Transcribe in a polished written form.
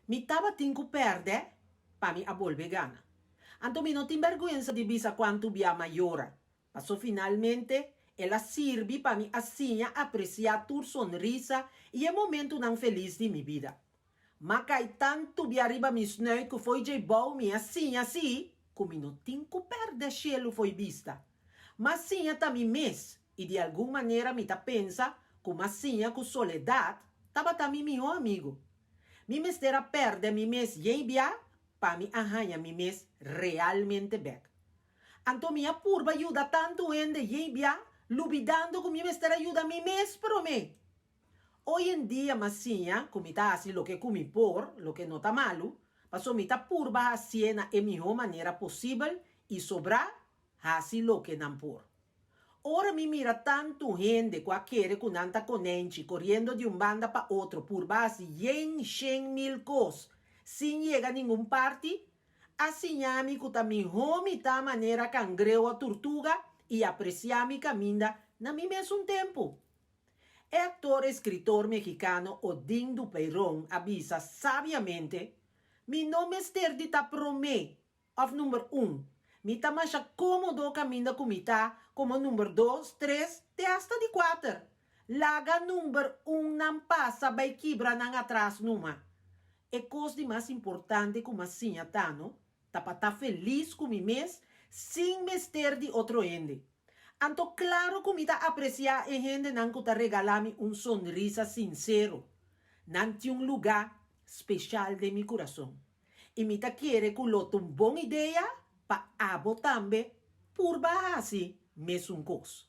Mi tabatin ku pèrdè pa mi a bolbe gana. Anto mi no tin bèrgwensa di bisa kuantu bia m'a yora, paso finalmente el a sirbi pa mi a siña apresiá tur sonrisa i e momentunan felis di mi bida. M'a kai tantu bia riba mi snuit ku fo'i djei bou mi a siña sí ku mi no tin ku pèrdè shelu fo'i bista. M'a siña ta mi mes i di algun manera mi ta pensa ku m'a siña ku soledat tabata mi mihó amigu. Mi mester a pèrdè mi mes yen bia pa mi a haña mi mes realmente bèk. Anto mi a purba yuda tantu hende yen bia lubidando ku mi mester a yuda mi mes promé. Hoy en dia m'a siña ku mi ta hasi loke ku mi por, loke no ta malu, paso mi ta purba hasié na e mihó manera posibel i sobrá hasi loke nan por. Ora mi mira tantu hende ku a kere ku nan ta konenchi koriendo di un banda pa otro purba hasi yen shen mil kos sin yega ningun parti, a siña mi ku ta mihó mi ta manera kangreu o turtuga i apresiá mi kaminda na mi mesun tempu. E aktor eskritor mexikano Odín Dupeirón a bisa sabiamente, Mi no mester di ta promé Of number un. Mi ta masha kómodo kaminda ku mi ta komo number dos, tres, te asta di kuater. Laga number un nan pasa bai kibra nan atras numa. E kos di mas importante ku m'a siña ta no, ta pa ta felis ku mi mes sin mester di otro hende. Anto klaro ku mi ta apresiá e hendenan ku ta regalá mi un sonrisa sinsero. Nan tin un lugá speshal den mi kurason. I mi ta kere ku lo ta un bon idea pa abo tambe purba hasi mesun kos.